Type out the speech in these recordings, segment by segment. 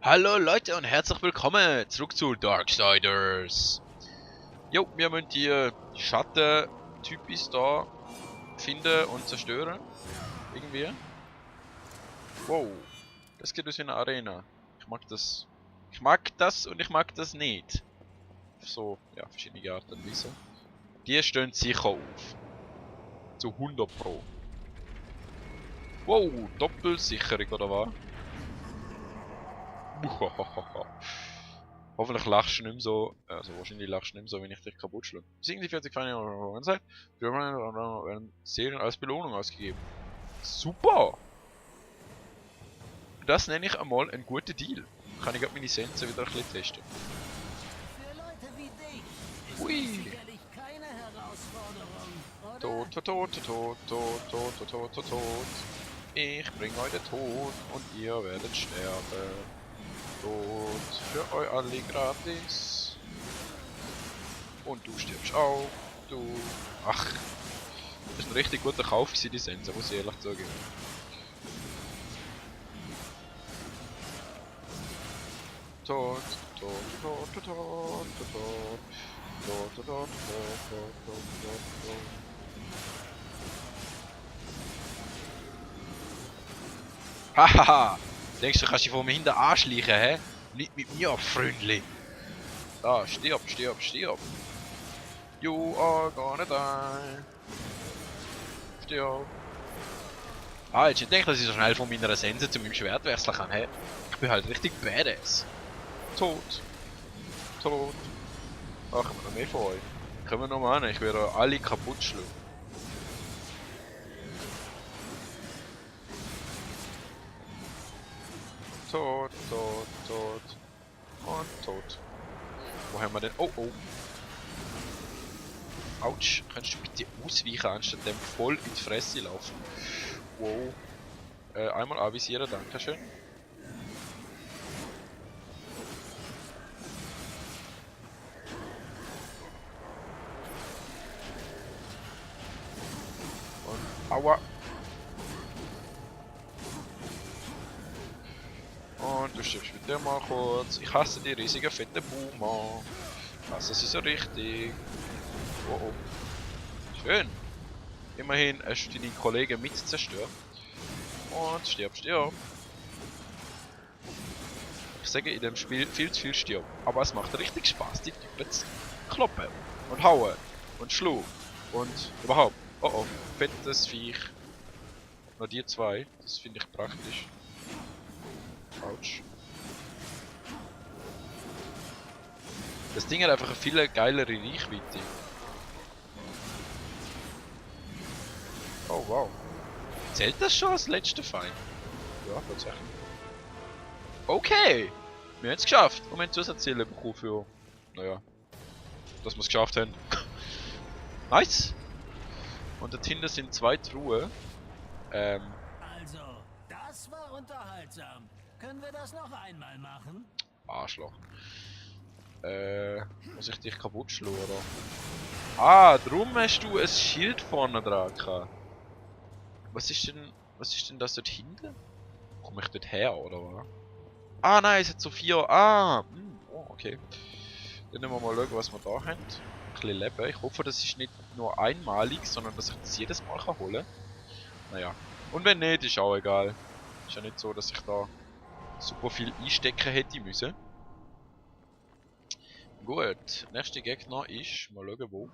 Hallo Leute und herzlich willkommen zurück zu Darksiders. Jo, wir müssen die Schatten-Typis da finden und zerstören. Irgendwie. Wow, das geht aus wie eine Arena. Ich mag das. Ich mag das und ich mag das nicht. So, ja, verschiedene Arten und Weise. Die stehen sicher auf. Zu 100 Pro. Wow, Doppelsicherung oder was? Hoffentlich lachst du nicht mehr so, also wahrscheinlich lachst du nicht mehr so, wenn ich dich kaputt schlage. Besiegen die 40 Feinde auf der Vergangenheit, werden Serien als Belohnung ausgegeben. Super! Das nenne ich einmal einen guten Deal. Kann ich gerade meine Sense wieder ein bisschen testen. Für Leute wie dich ist Hui! das sicherlich keine Herausforderung, oder? Tot, tot, tot, tot, tot, tot, tot, tot, tot, tot. Ich bringe euch den Tod und ihr werdet sterben. Tod für euch alle gratis. Und du stirbst auch. Du. Ach, das ist ein richtig guter Kauf für die Sense, muss ich ehrlich sagen. Tot, tot, tot, tot, tot, tot, tot. Tot, tot, tot, tot, tot, tot, tot, tot. Hahaha! Denkst du, kannst dich von mir hinten anschleichen, hä? Nicht mit mir, Freundli! Da, stirb, stirb, stirb! You are gonna die! Stirb! Ah, jetzt nicht gedacht, dass ich so schnell von meiner Sense zu meinem Schwert wechseln kann, hä? Ich bin halt richtig badass. Tot. Tot. Ach, ich hab noch mehr von euch. Kommen wir nochmal an, ich werde euch alle kaputt schlagen. Tot, tot, tot. Und tot. Wo haben wir denn? Oh, oh. Autsch. Kannst du bitte ausweichen, anstatt dem voll in die Fresse laufen? Wow. Einmal avisieren, dankeschön. Und aua. Und du stirbst mit dem mal kurz. Ich hasse die riesigen fetten Boomer. Ich hasse sie so richtig. Oh, oh. Schön. Immerhin hast du deine Kollegen mit zerstört. Und stirb, stirb. Ich sage in dem Spiel viel zu viel stirb. Aber es macht richtig Spaß, die Typen zu kloppen. Und hauen. Und schlagen. Und überhaupt. Oh oh. Fettes Viech. Nur die zwei. Das finde ich praktisch. Autsch. Das Ding hat einfach eine viel geilere Reichweite. Oh wow. Zählt das schon als letzter Feind? Ja, tatsächlich. Okay! Wir haben es geschafft. Und wir haben Zusatzziele bekommen für... Naja. Dass wir es geschafft haben. Nice! Und dort hinten sind zwei Truhen. Also, das war unterhaltsam. Können wir das noch einmal machen? Arschloch. Muss ich dich kaputt schlagen, oder? Ah, drum hast du ein Schild vorne dran gehabt. Was ist denn das dort hinten? Komme ich dort her, oder was? Ah nein, es hat so vier. Ah! Oh, okay. Dann nehmen wir mal schauen, was wir da haben. Ein bisschen Leben. Ich hoffe, das ist nicht nur einmalig, sondern dass ich das jedes Mal holen kann. Naja. Und wenn nicht, ist auch egal. Ist ja nicht so, dass ich da super viel einstecken hätte müssen. Gut. Nächster Gegner ist. Mal schauen, wo.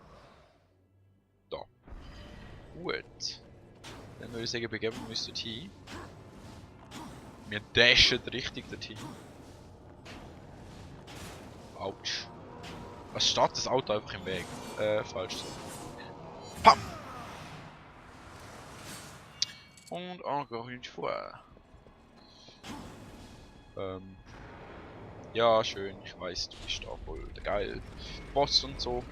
Da. Gut. Dann würde ich sagen, begeben wir uns dorthin. Wir dashen richtig dorthin. Autsch. Was steht das Auto einfach im Weg? Falsch. Pam! Und encore une fois. Ja, schön, ich weiß, du bist da voll der geil Boss und so.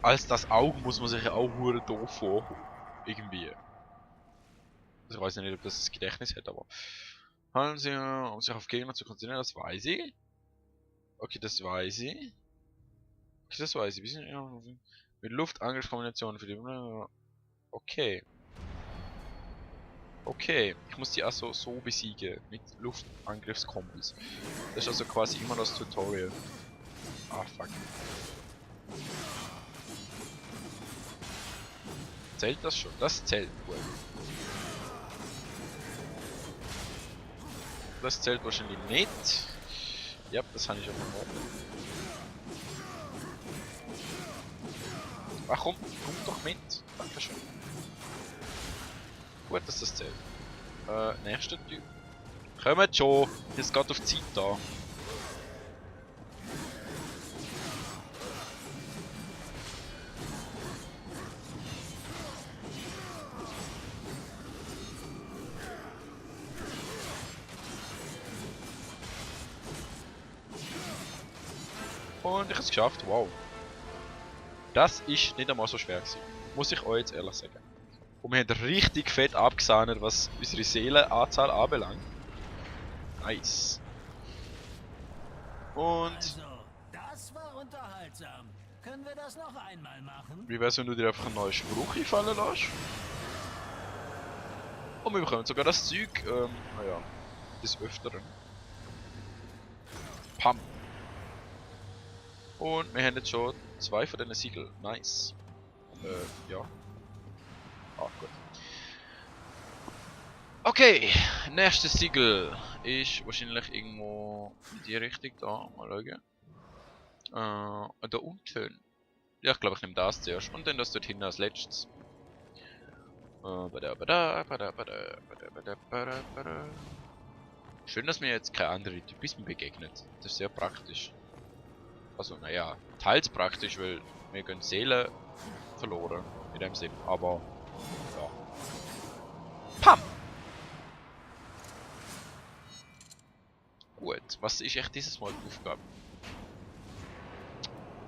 Als das Auge muss man sich ja auch hure doof vorkommen. Irgendwie. Also ich weiß nicht, ob das das Gedächtnis hat, aber. Handeln Sie, um sich auf Gegner zu konzentrieren, das weiß ich. Okay, das weiß ich. Okay, das weiß ich. Bisschen, ja, mit Luftangriffskombinationen für die. Okay. Okay, ich muss die also so besiegen. Mit Luftangriffskombis. Das ist also quasi immer das Tutorial. Ah, fuck. Zählt das schon? Das zählt wohl. Das zählt wahrscheinlich nicht. Ja, das habe ich auch noch. Ach komm doch mit. Dankeschön. Gut, dass das zählt. Nächster Typ. Kommt schon! Jetzt geht auf Zeit da. Und ich habe es geschafft, wow. Das ist nicht einmal so schwer gewesen. Muss ich euch jetzt ehrlich sagen. Und wir haben richtig fett abgesahnet, was unsere Seelenanzahl anbelangt. Nice. Und Also, das war unterhaltsam. Können wir das noch einmal machen? wie wär's, wenn du dir einfach einen neuen Spruch einfallen lässt? Und wir bekommen sogar das Zeug, naja, des Öfteren. Pam. Und wir haben jetzt schon 2 von diesen Siegel. Nice. Ja. Ah, gut. Okay, nächstes Siegel ist wahrscheinlich irgendwo in die Richtung da. Mal schauen. Da unten. Ja, ich glaube, ich nehme das zuerst und dann das dort hinten als letztes. Schön, dass mir jetzt keine andere Typismen begegnet. Das ist sehr praktisch. Also, naja, teils praktisch, weil wir gehen Seele verloren. In dem Sinn, aber ja. Pam! Gut, was ist echt dieses Mal die Aufgabe?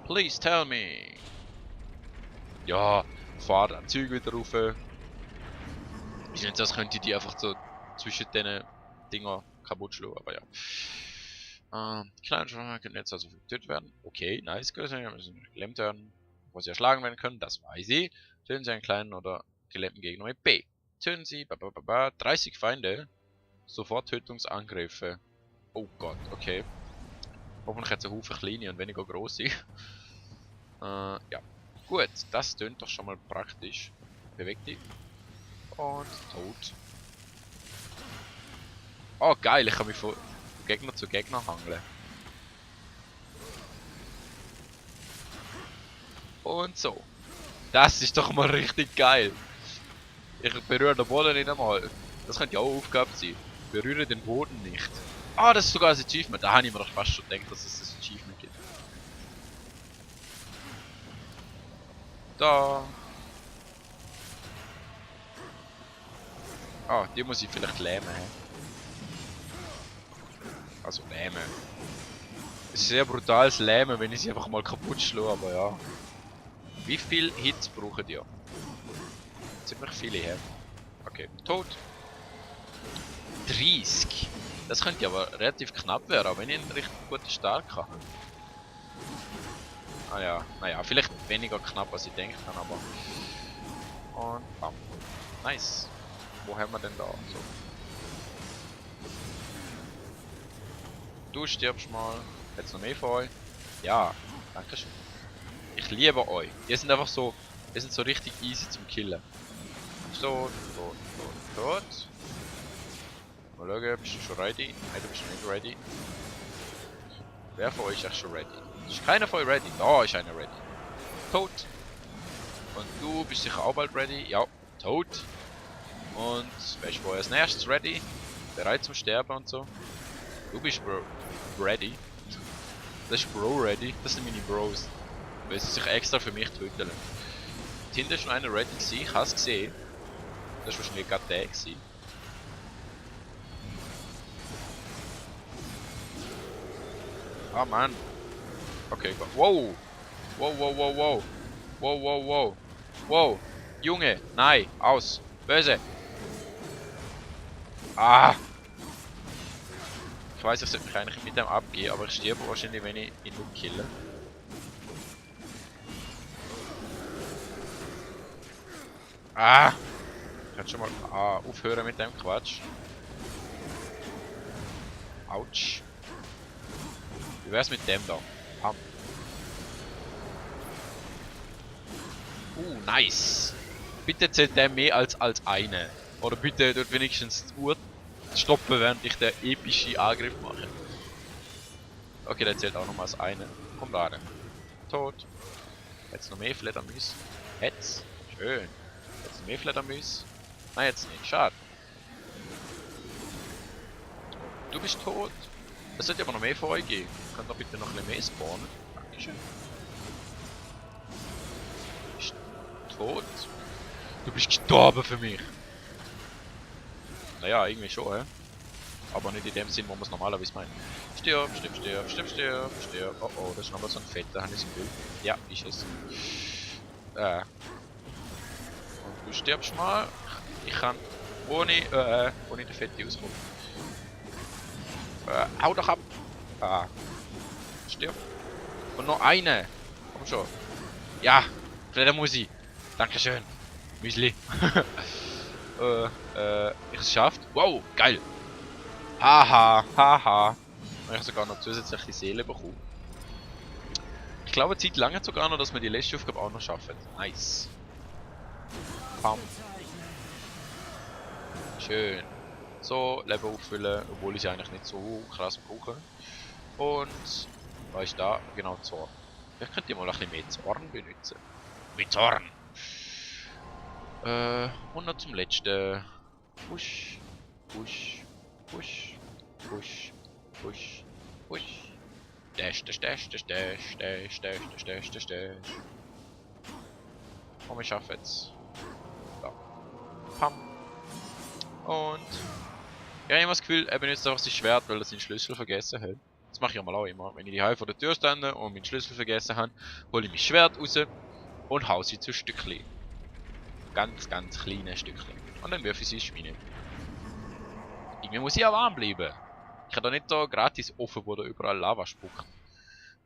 Please tell me! Ja, fahr am Zeug wieder rauf. Ist nicht so, als könnte ich die einfach so zwischen diesen Dinger kaputt schlagen, aber ja. Die kleinen Schwachen können jetzt also getötet werden. Okay, nice, müssen gelähmt werden. Wo sie erschlagen werden können, das weiß ich. Töten sie einen kleinen oder gelähmten Gegner mit B. Töten sie 30 Feinde. Sofort Tötungsangriffe. Oh Gott, okay. Hoffentlich hat es einen Haufen kleine und weniger große. Ja. Gut, das tönt doch schon mal praktisch. Bewegt die. Und tot. Oh geil, ich kann mich von Gegner zu Gegner hangeln. Und so. Das ist doch mal richtig geil. Ich berühre den Boden nicht einmal. Das könnte ja auch eine Aufgabe sein. Berühre den Boden nicht. Ah, das ist sogar ein Achievement. Da habe ich mir doch fast schon gedacht, dass es ein Achievement gibt. Da. Ah, die muss ich vielleicht lähmen. Also lähmen. Es ist sehr brutales Lähmen, wenn ich sie einfach mal kaputt schlage, aber ja. Wie viel Hits brauchen die? Ziemlich viele her. Okay, tot. 30. Das könnte aber relativ knapp werden, wenn ich einen richtig guten Start habe. Ah ja, naja, vielleicht weniger knapp als ich denken kann, aber... Und bam. Nice. Wo haben wir denn da? So. Du stirbst mal. Jetzt noch mehr von euch? Ja, danke schön. Ich liebe euch. Ihr sind einfach so... Ihr sind so richtig easy zum Killen. Tot. Mal schauen, bist du schon ready? Nein, du bist nicht ready. Wer von euch ist echt schon ready? Ist keiner von euch ready? Da ist einer ready. Tot. Und du bist sicher auch bald ready? Ja, tot. Und wer ist vorher als nächstes ready? Bereit zum Sterben und so? Du bist ready. Das ist Bro ready. Das sind meine Bros. Weil sie sich extra für mich töten. Hinten ist schon einer ready gewesen. Ich habe es gesehen. Das war wahrscheinlich gerade der gewesen. Ah Mann. Okay, wow. Wow. Junge, nein, aus. Böse. Ah. Ich weiß, ich sollte mich eigentlich mit dem abgehen, aber ich sterbe wahrscheinlich, wenn ich ihn nur kille. Ah. kannst schon mal aufhören mit dem Quatsch. Autsch. Wie wär's mit dem da? Pam. Nice. Bitte zählt der mehr als eine. Oder bitte dort wenigstens die Uhr stoppen, während ich den epischen Angriff mache. Okay, der zählt auch noch mal als eine. Komm da rein. Tot. Jetzt noch mehr Fledermäuse. Jetzt. Schön. Jetzt noch mehr Fledermäuse. Nein, jetzt nicht. Schade. Du bist tot. Es sollte aber noch mehr vor euch geben. Könnt doch bitte noch ein bisschen mehr spawnen. Dankeschön. Du bist tot. Du bist gestorben für mich. Naja, irgendwie schon, hä? Aber nicht in dem Sinn, wo man es normalerweise meint. Stirb, stirb, stirb, stirb, stirb, stirb. Oh oh, das ist nochmal so ein fetter, habe ich das Gefühl. Ja, ist es. Und du stirbst mal. Ich kann ohne den Fette auskommen. Hau doch ab! Stirb. Und noch eine! Komm schon. Ja! Fledermusi! Dankeschön! Müsli! Ich es geschafft. Wow! Geil! Haha! Haha! Ich habe sogar noch zusätzliche Seele bekommen. Ich glaube, Zeit lange sogar noch, dass wir die letzte Aufgabe auch noch schaffen. Nice! Pam! Schön! So, Leben auffüllen, obwohl ich sie eigentlich nicht so krass brauche. Und, was ist da? Genau, Zorn. Ich könnte mal ein bisschen mehr Zorn benutzen. Mit Zorn! Und noch zum letzten. Push, push, push, push, push, push. Dash, dash, dash, dash, dash, dash, dash, dash, dash, dash, dash. Und wir schaffen es. Da. Pam. Und ja, ich habe das Gefühl, er benutzt einfach sein Schwert, weil er seinen Schlüssel vergessen hat. Das mache ich ja mal auch immer. Wenn ich die vor der Tür stehe und meinen Schlüssel vergessen habe, hole ich mein Schwert raus und hau sie zu Stückchen. Ganz, ganz kleine Stückchen. Und dann werfe ich sie in die Schmine. Irgendwie muss ich ja warm bleiben. Ich kann doch nicht da gratis offen, wo da überall Lava spuckt.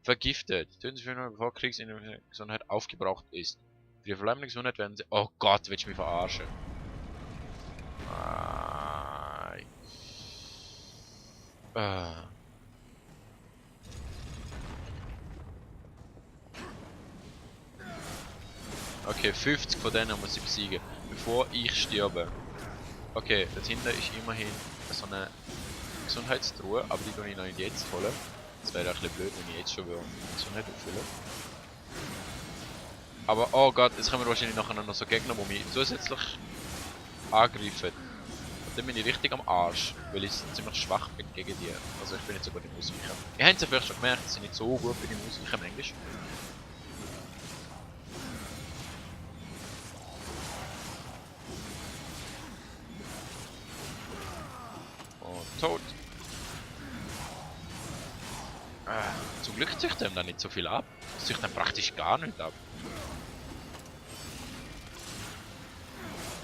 Vergiftet. Töten Sie für eine bevor Kriegsgesundheit aufgebraucht ist. Für die verbleibende Gesundheit werden sie... Oh Gott, willst du mich verarschen? Okay, 50 von denen muss ich besiegen, bevor ich sterbe. Okay, dort hinten ist immerhin so eine Gesundheitstruhe, aber die tue ich noch nicht jetzt holen. Das wäre ein bisschen blöd, wenn ich jetzt schon Gesundheit auffüllen. Aber oh Gott, jetzt kommen wahrscheinlich nachher noch so Gegner, die mich zusätzlich angreifen. Und dann bin ich richtig am Arsch, weil ich ziemlich schwach bin gegen die. Also ich bin nicht so gut im Ausweichen. Ihr habt es ja vielleicht schon gemerkt, dass ich nicht so gut bin im Ausweichen im Englisch. Und tot. Zum Glück zieht dem dann nicht so viel ab. Das zieht dann praktisch gar nicht ab.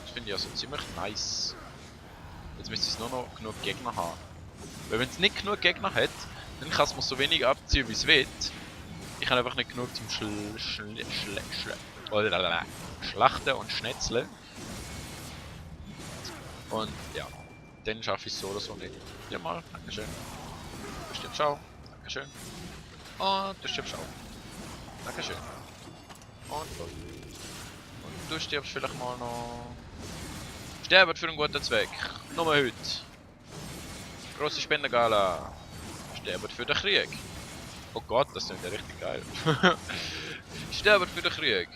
Das finde ich also ziemlich nice. Jetzt müsste es nur noch genug Gegner haben. Weil wenn es nicht genug Gegner hat, dann kann es mir so wenig abziehen wie es will. Ich habe einfach nicht genug zum Schlachten und Schnetzeln. Und ja, dann schaffe ich es so oder so nicht. Ja mal, dankeschön. Du stirbst auch. Dankeschön. Und du stirbst auch. Dankeschön. Und los. Und du stirbst vielleicht mal noch. Sterben für einen guten Zweck. Nur heute. Grosse Spendengala. Sterben für den Krieg. Oh Gott, das klingt ja richtig geil. Sterben für den Krieg.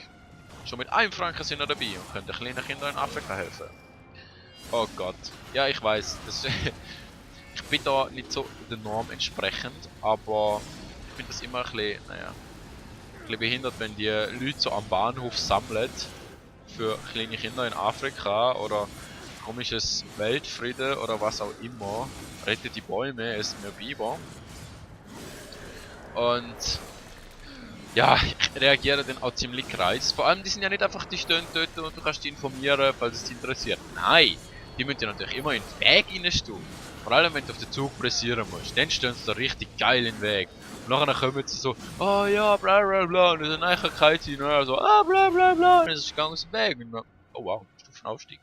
Schon mit 1 Franken sind wir dabei und können den kleinen Kindern in Afrika helfen. Oh Gott. Ja, ich weiß. Ich bin da nicht so der Norm entsprechend, aber ich finde das immer ein bisschen, naja, ein bisschen behindert, wenn die Leute so am Bahnhof sammeln für kleine Kinder in Afrika oder komisches Weltfrieden oder was auch immer. Rettet die Bäume, essen mehr Biber. Und ja, ich reagiere dann auch ziemlich kreis. Vor allem, die sind ja nicht einfach, die stehen dort und du kannst die informieren, falls es dich interessiert. Nein, die müssen ja natürlich immer in den Weg reinstehen. Vor allem, wenn du auf den Zug pressieren musst, dann stehen sie da richtig geil in den Weg. Und nachher kommen sie so, oh ja, bla bla bla, und dann kann kein sein, und so, bla bla bla, und dann ist es ganz Weg. Und dann, oh wow, Stufenaufstieg.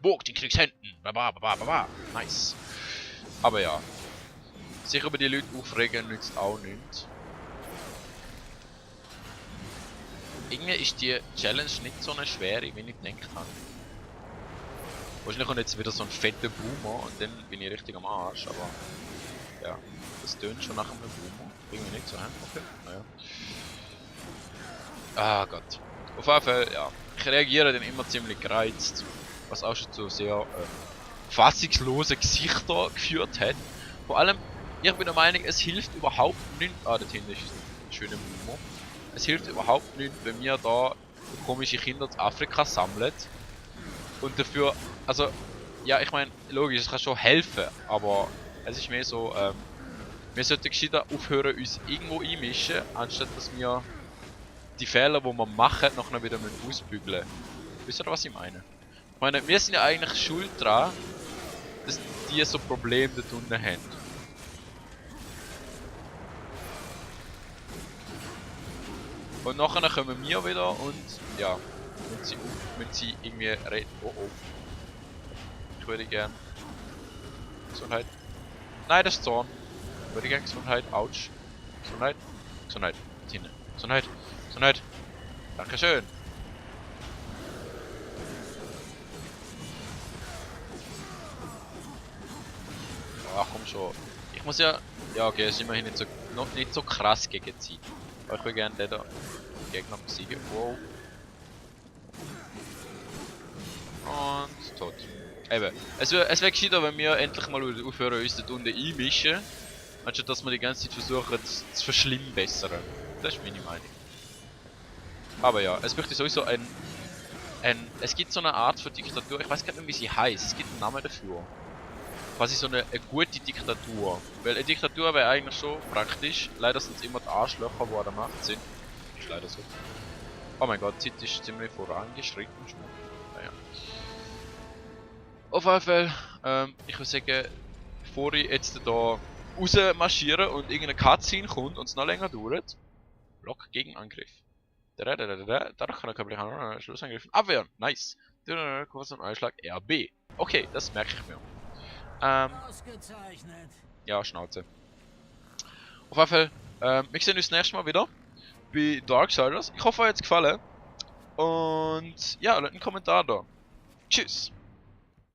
Burgt in Kriegshänden. Baba, baba, baba. Nice. Aber ja. Sich über die Leute aufregen nützt auch nichts. Irgendwie ist die Challenge nicht so eine schwere, wie ich gedacht habe. Wahrscheinlich kommt jetzt wieder so ein fetter Boomer und dann bin ich richtig am Arsch, aber ja, das tönt schon nach einem Boomer. Irgendwie nicht so, hä? Okay, naja. Ah Gott. Auf jeden Fall, ja. Ich reagiere dann immer ziemlich gereizt, was auch schon zu sehr fassungslosen Gesichtern geführt hat. Vor allem, ich bin der Meinung, es hilft überhaupt nicht. Ah, da hinten ist ein schöner Boomer. Es hilft überhaupt nicht, wenn wir da komische Kinder aus Afrika sammeln. Und dafür, also, ja, ich meine, logisch, es kann schon helfen, aber es ist mehr so, wir sollten gescheiter aufhören, uns irgendwo einmischen, anstatt dass wir die Fehler, die wir machen, nachher wieder ausbügeln. Wisst ihr, was ich meine? Ich meine, wir sind ja eigentlich schuld daran, dass die so Probleme da unten haben. Und nachher kommen wir wieder und ja, wenn sie irgendwie reden. Oh oh. Ich würde gern. Gesundheit. Nein, das ist Zorn. Ich würde gern Gesundheit. Autsch. Gesundheit. Gesundheit. Hinten. Gesundheit. Gesundheit. Dankeschön. Ach komm schon. Ich muss ja. Ja okay, es ist immerhin nicht so, noch nicht so krass gegen sie. Aber ich will gerne den da Gegner besiegen. Wow. Und tot. Eben. Es wäre gescheiter, wenn wir endlich mal aufhören, uns da unten einmischen. Anstatt dass wir die ganze Zeit versuchen zu verschlimmbessern. Das ist meine Meinung. Aber ja, es möchte sowieso es gibt so eine Art von Diktatur, ich weiß gar nicht, wie sie heißt, es gibt einen Namen dafür. Quasi so eine gute Diktatur. Weil eine Diktatur wäre eigentlich schon praktisch. Leider sind es immer die Arschlöcher, die an der Macht sind. Ist leider so. Oh mein Gott, die Zeit ist ziemlich vorangeschritten schon. Naja. Auf jeden Fall, ich würde sagen, bevor ich jetzt da rausmarschiere und irgendeine Cutscene kommt und es noch länger dauert, Block gegen Angriff. Dadurch kann er körperlich einen Schlussangriff abwehren. Nice. Kurz ein Einschlag RB. Okay, das merke ich mir. Ausgezeichnet. Ja, Schnauze. Auf jeden Fall, wir sehen uns das nächste Mal wieder bei Darksiders. Ich hoffe, euch hat es gefallen. Und ja, lasst einen Kommentar da. Tschüss.